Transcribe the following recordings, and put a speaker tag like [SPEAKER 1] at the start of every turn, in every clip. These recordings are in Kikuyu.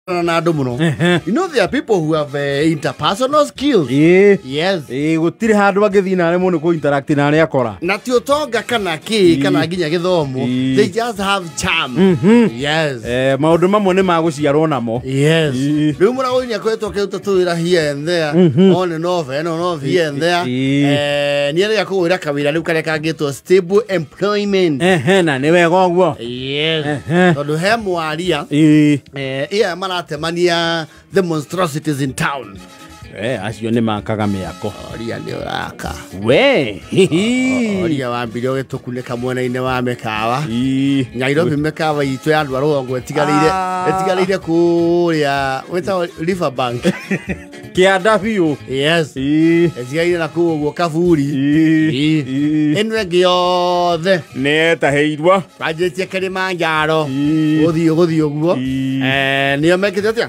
[SPEAKER 1] Na andũ mũno. You know there are people who have interpersonal skills. Yes.
[SPEAKER 2] Gũtirĩ handũ angĩthiĩ na aremwo nĩ kũ-interact na arĩa akora.
[SPEAKER 1] Na ti ũtonga kana kĩ kana nginya gĩthomo. They just have charm. Yes.
[SPEAKER 2] Maũndũ mamwe nĩ magũciarwo namo.
[SPEAKER 1] Yes. Rĩu mũragũri nĩ akoretwo akĩruta tũwĩra here and there, on and off and on off here and there. Nĩ arĩa kũgwĩra kawĩra rĩu karĩa kangĩtwo stable employment.
[SPEAKER 2] Na nĩ wega ũguo.
[SPEAKER 1] Yes. Tondũ he mwaria iya maratemania the monstrosities in town.
[SPEAKER 2] Acio nĩ makaga mĩako.
[SPEAKER 1] Oria nĩ ũraka.
[SPEAKER 2] We.
[SPEAKER 1] Oria wambire ũgĩtũkunĩka mwena-inĩ wa mĩkawa. Nairobi mĩkawa itũ ya andũ a rũgongo ĩtigarĩire kũrĩa wĩtagwo Riverbank.
[SPEAKER 2] Kĩanda biũ.
[SPEAKER 1] Yes. Ĩtigarĩire na kũu ũguo Kaburi. Ĩno ĩngĩ yothe
[SPEAKER 2] nĩ etahĩirwo.
[SPEAKER 1] Kwanjĩtie Kilimanjaro. Gũthiĩ ũguo. Nĩo mekĩte atĩa?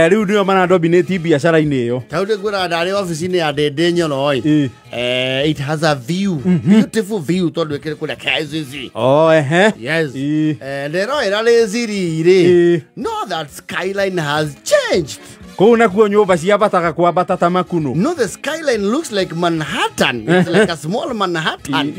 [SPEAKER 2] Rĩu nĩo maradominate biacara-inĩ ĩyo.
[SPEAKER 1] Tau ndĩngwĩra ndarĩ ofici-inĩ ya Ndĩndĩ Nyoro ĩ. It has a view, beautiful view tondũ ĩkĩrĩ kũrĩa KICC.
[SPEAKER 2] Oh, ehe.
[SPEAKER 1] Yes. Ndĩroera rĩciri rĩ. No, that skyline has changed.
[SPEAKER 2] Kũu nakuo nyũmba ciambataga kwambata ta makuno.
[SPEAKER 1] No, the skyline looks like Manhattan. It's like a small Manhattan.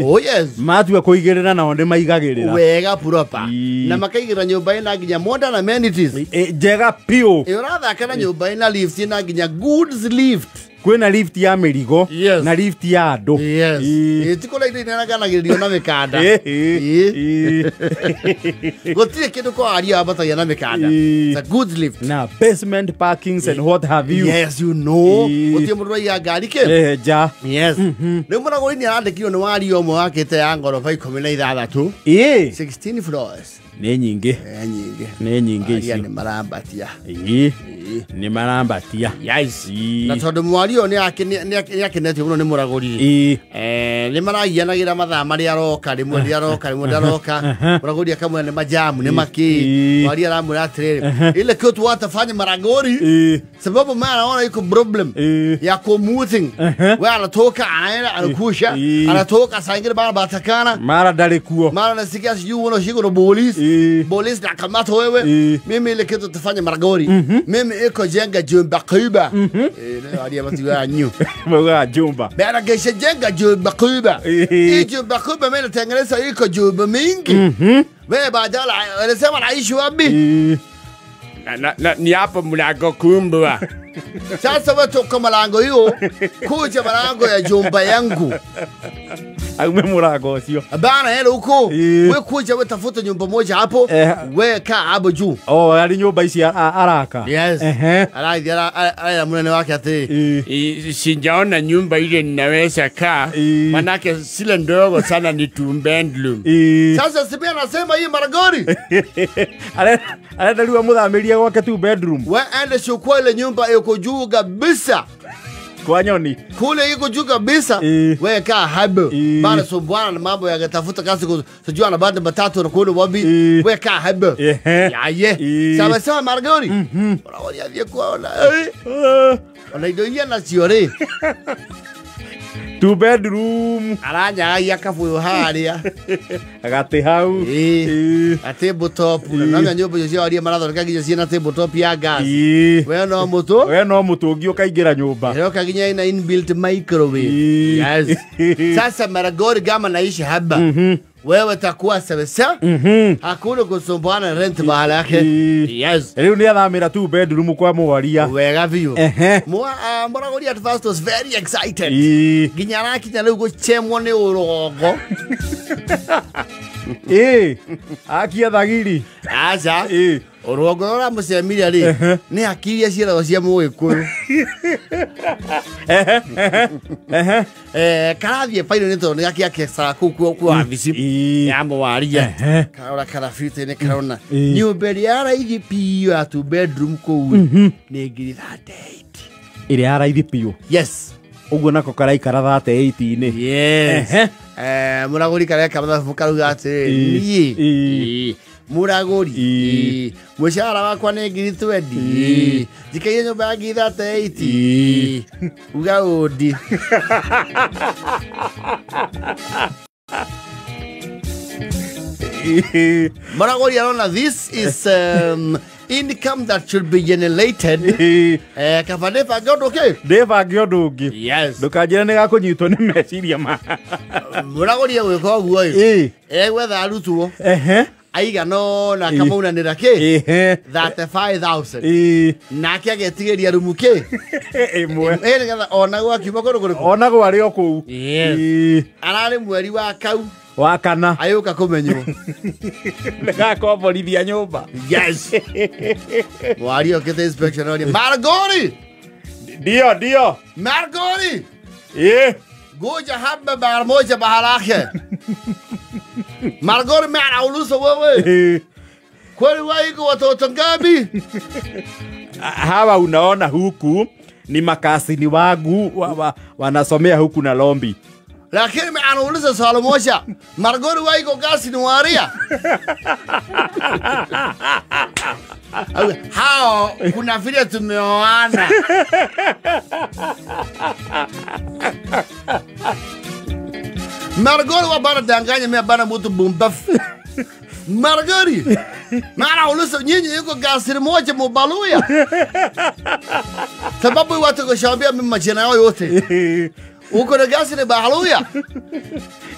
[SPEAKER 1] Oh yes.
[SPEAKER 2] Matua kũigĩrĩra nao nĩ maigagĩrĩra.
[SPEAKER 1] Wega proper. Na makaigĩrĩra nyũmba ĩna nginya modern amenities.
[SPEAKER 2] Njega biũ.
[SPEAKER 1] Ũrathaka na nyũmba ĩna lift ĩna nginya goods lift.
[SPEAKER 2] Kwĩna lift ya mĩrigo na lift ya andũ.
[SPEAKER 1] Yes. Ti kũrĩa indo inenaganagĩrĩrio na mĩkanda. Gũtirĩ kĩndũ kwa aria ambatagia na mĩkanda. It's a goods lift.
[SPEAKER 2] Na basement parkings and what have you.
[SPEAKER 1] Yes, you know. Gũtirĩ mũndũ ũraiya ngari kĩ?
[SPEAKER 2] Ja.
[SPEAKER 1] Yes. Rĩu mũragũri nĩ arandĩkirwo nĩ waria ũmwe wakĩte ya ngoroba 16. 16 floors.
[SPEAKER 2] Nĩ nyingĩ. Nĩ nyingĩ icio.
[SPEAKER 1] Aria nĩ marambatia.
[SPEAKER 2] Nĩ marambatia.
[SPEAKER 1] Yes. Na tondũ mwaria nĩ akenetio mũno nĩ mũragũri. Nĩ maragianagĩra mathaa marĩa aroka, rĩmwe rĩaroka, rĩmwe ndaroka. Mũragũri akamwĩra nĩ majamu, nĩ makĩ. Mwaria aramwĩra atĩrĩrĩ, ile kitu watafanya maragori sababu mara naona iko problem ya commuting. Wewe anatoka anaenda anakusha, anatoka saa ingine bara batakana.
[SPEAKER 2] Mara ndarĩ kuo.
[SPEAKER 1] Mara nasikia sijui unashikwa na polisi. Polisi nakamata wewe. Mimi ile kitu tafanya maragori. Mimi iko jenga jumba kubwa. Aria matiwa nyu.
[SPEAKER 2] Mwa jumba.
[SPEAKER 1] Bana kesha jenga jumba kubwa. Hii jumba kubwa mimi natengeneza iko jumba mingi. Wewe badala anasema naishi wapi? Na ni hapo mlango kubwa. Sasa wewe toka mlango hiyo kuja mlango ya jumba yangu.
[SPEAKER 2] Aume mlango sio.
[SPEAKER 1] Bana helo huko. Wewe kuja wewe tafuta nyumba moja hapo. Wewe kaa hapo juu.
[SPEAKER 2] Oh, ali nyumba ici araka.
[SPEAKER 1] Yes. Arathi ara munene wake ati.
[SPEAKER 3] Sijaona nyumba ile ninaweza kaa. Manake sile ndogo sana ni two bedroom.
[SPEAKER 1] Sasa sibia anasema hii maragori.
[SPEAKER 2] Arenda rĩu amũthamĩrie gwake two bedroom.
[SPEAKER 1] Wewe ende chukua ile nyumba iko juu kabisa.
[SPEAKER 2] Kwa nyoni.
[SPEAKER 1] Kule iko juu kabisa. Wewe kaa hapo. Bana sumbuana na mambo ya kutafuta kazi sijui na bado matatu na kule wapi. Wewe kaa hapo. Yaye. Sawa sawa maragori. Unaona hiyo kuona. Ona indo iria nacio rĩ.
[SPEAKER 2] Two bedroom.
[SPEAKER 1] Aranyagagia kabuyu haria.
[SPEAKER 2] Gatĩ hau.
[SPEAKER 1] A table top. Na nyũmba icio cia aria marathondeka nginya ciĩna table top ya gas. We no mũtũ.
[SPEAKER 2] We no mũtũngi ũkaingĩra nyũmba.
[SPEAKER 1] Ĩroka nginya ina inbuilt microwave. Yes. Sasa maragori kama naishi hapa. Wewe takuwa sawa sawa. Hakuna kusumbuana rent mahala yake. Yes.
[SPEAKER 2] Rĩu nĩ athamĩra two bedroom kwa mwaria.
[SPEAKER 1] Wega biũ. Mũragũri at first was very excited. Nginya arakinya rĩu gũchemwo nĩ ũrũgongo.
[SPEAKER 2] Akia thagiri.
[SPEAKER 1] Aca. Ũrũgongo rũrĩa mũcemire rĩ nĩ akiria ciĩragwo cia mũgĩkũyũ. Karathiĩ bairo nĩ tondũ nĩ gakĩakecaga kũu kwa wabici ya mwaria. Karora karabitĩ-inĩ karona nyũmba ĩrĩa ya raithi biũ ya two bedroom kũu nĩ ngiri 38.
[SPEAKER 2] Ĩrĩa ya raithi biũ.
[SPEAKER 1] Yes.
[SPEAKER 2] Ũguo nako karaikara 38-inĩ.
[SPEAKER 1] Yes. Mũragũri kareka mathabu karuga atĩrĩrĩ niĩ mũragũri mũcara wakwa nĩ ngiri 20 njikaire nyũmba ya ngiri 38 uga ũndi. Mũragũri arona this is Income that should be generated. Kaba ndĩbange ũndũ kĩ?
[SPEAKER 2] Ndĩbange ũndũ ũngĩ.
[SPEAKER 1] Yes.
[SPEAKER 2] Ndũkanjĩre nĩ gakũnyitwo nĩ meciria ma.
[SPEAKER 1] Mũragũri egwĩka ũguo ĩ. Egwetha arutwo. Aigana ũna akamaunanĩra kĩ? 35,000. Nake agetigĩria rumu kĩ?
[SPEAKER 2] Ĩmwe.
[SPEAKER 1] Nĩgetha onagwo akiuma kũndũ kũrĩkũ?
[SPEAKER 2] Onagwo arĩ o kũu.
[SPEAKER 1] Yes. Ararĩ mweri wa kau.
[SPEAKER 2] Wa kana.
[SPEAKER 1] Ayũka kũmenywo.
[SPEAKER 2] Nĩgakomborithia nyũmba.
[SPEAKER 1] Yes. Mwaria okĩte inspection oria, Margori!
[SPEAKER 2] Ndio, ndio.
[SPEAKER 1] Margori! Ngoja hapa mara moja baharake. Margori mara uluso wewe. Kweli waiko watoto ngapi?
[SPEAKER 2] Hawa unaona huku ni makasini wangu wanasomea huku na Lombi.
[SPEAKER 1] Lakini anauliza swali moja. Margori waiko kasi ni waria. Hao kuna vile tumeoana. Margori wa bana danganya mimi bana mtu bumbaf. Margori. Mara uliza nyinyi yuko gasi moja mubaluya. Sababu watu kushambia mimi majina yao yote. Uko na gasi ni baluya.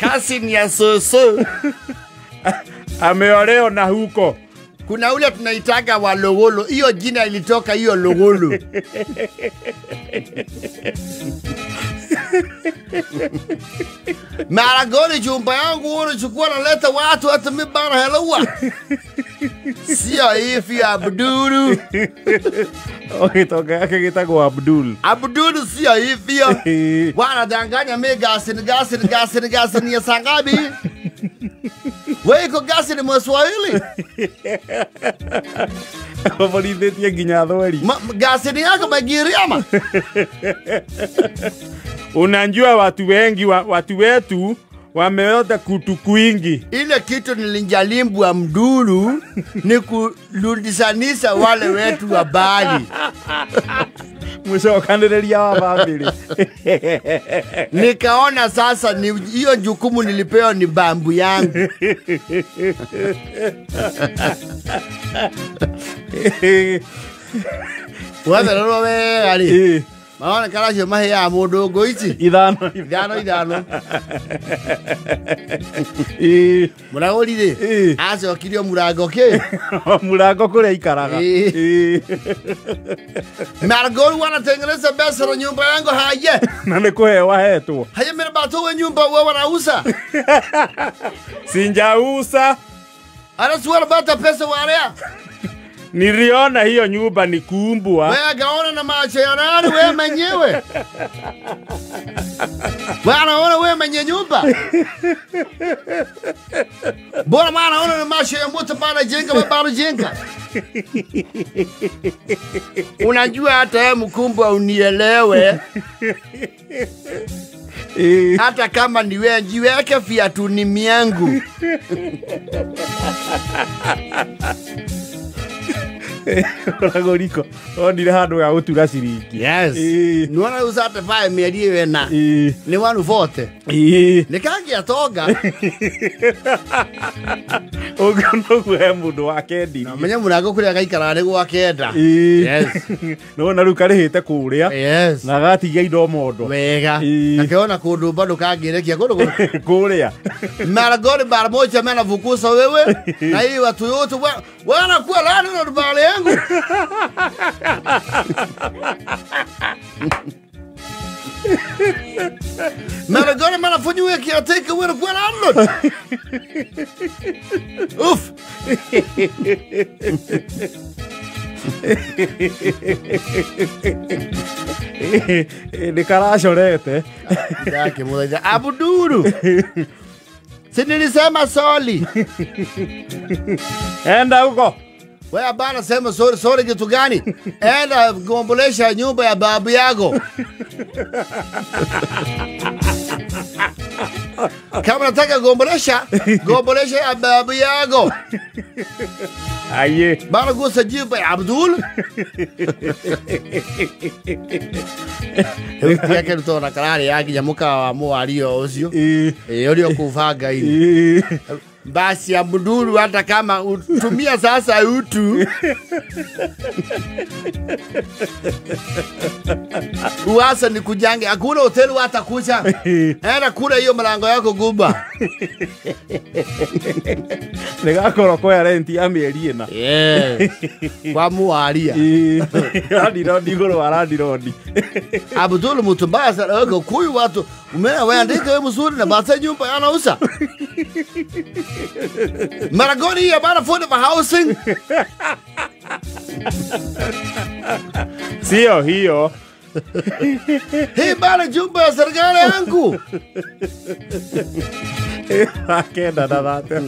[SPEAKER 1] Kasi ni ya soso.
[SPEAKER 2] Ameoleo na huko.
[SPEAKER 1] Kuna ule tunaitaga wa Logolo. Hiyo jina ilitoka hiyo Logolo. Maragoli jumba yangu unachukua naleta watu hata mimi bana helewa. Sio hivi Abdulu.
[SPEAKER 2] Okay, toka yake kitagwa Abdul.
[SPEAKER 1] Abdul sio hivi. Wana danganya mimi gasi gasi gasi gasi ni sangabi. Wewe iko gasi ni Mswahili.
[SPEAKER 2] Wabolithĩtie nginya thweri.
[SPEAKER 1] Gasi ni yako Magiriama.
[SPEAKER 2] Unajua watu wengi watu wetu wameota kutu kwingi.
[SPEAKER 1] Ile kitu nilijalimbwa Mdulu ni kulundisanisa wale wetu wa bali.
[SPEAKER 2] Mwishokanĩrĩria wa family.
[SPEAKER 1] Nikaona sasa ni hiyo jukumu nilipewa ni bambu yangu. Wathererwo wega rĩ. Maona karacio maheaga mũndũ ngũ ici
[SPEAKER 2] ithano
[SPEAKER 1] ithano ithano. Mũragũri rĩ acokirio mũrango kĩ?
[SPEAKER 2] Mũrango kũrĩa ikaraga.
[SPEAKER 1] Margori wanatengeneza pesa na nyumba yangu haye.
[SPEAKER 2] Na nĩ kũheo ahetwo.
[SPEAKER 1] Haye mimi batowe nyumba wewe wanauza.
[SPEAKER 2] Sinjauza.
[SPEAKER 1] Anasuara bata pesa warea.
[SPEAKER 2] Niliona hiyo nyumba ni kuumbwa.
[SPEAKER 1] Wewe gaona na macho ya nani wewe mwenyewe? Wewe anaona wewe mwenye nyumba? Bora maana ona na macho ya mtu bana jenga bana jenga. Unajua hata wewe mkumbwa unielewe. Hata kama ni wewe jiweke viatu ni miangu.
[SPEAKER 2] Ũragũriko onire handũ ga gũtura ciringi.
[SPEAKER 1] Yes. Nĩwona rĩu certify mĩeri ĩyo ĩna nĩ 140. Nĩ kangĩatonga.
[SPEAKER 2] Ũguo noguo he mũndũ wa kendirie.
[SPEAKER 1] Menye mũrango kũrĩa gaikaraga nĩ gwa kenda. Yes.
[SPEAKER 2] Nĩwona rĩu karĩhĩte kũrĩa.
[SPEAKER 1] Yes.
[SPEAKER 2] Na gatigia indo mondo.
[SPEAKER 1] Wega. Nakeona kũndũ bado kangĩrekia kũndũ
[SPEAKER 2] kũrĩa.
[SPEAKER 1] Maragori mara moja mimi navukusa wewe na hii watu yote wanakuwa lani na bale yangu. Maragori mara funywe kiateka wewe kwa landlord. Uff.
[SPEAKER 2] Nĩ karacorete.
[SPEAKER 1] Yake muthaitha Abuduru. Si nilisema sorry.
[SPEAKER 2] Enda huko.
[SPEAKER 1] Wewe bana sema sorry, sorry kitu gani? Enda gombolesha nyumba ya babu yako. Kama nataka gombolesha, gombolesha ya babu yako.
[SPEAKER 2] Aye.
[SPEAKER 1] Bana gusa jibu ya Abdul. Rĩu yake rutona kararĩ yakinya mũkawa wa mũwario ũcio. Ĩĩ ũrĩa ũkũbanga-inĩ. Basi Abdulu, hata kama utumia sasa utu uasa ni kujange, hakuna hoteli hata kucha. Enda kula hiyo mlango yako guba.
[SPEAKER 2] Nĩgakorwo kwa rent ya mĩeri ĩna.
[SPEAKER 1] Yeah. Kwa muaria.
[SPEAKER 2] Landirondi igũrũ wa landirondi.
[SPEAKER 1] Abdul mtu mbaya sana wewe kuyu watu umena wewe andika wewe mzuri na basa nyumba yanauza. Maragoni ya bana for the housing.
[SPEAKER 2] Sio hiyo.
[SPEAKER 1] Hii bana jumba ya serikali yangu.
[SPEAKER 2] Akenda na 34.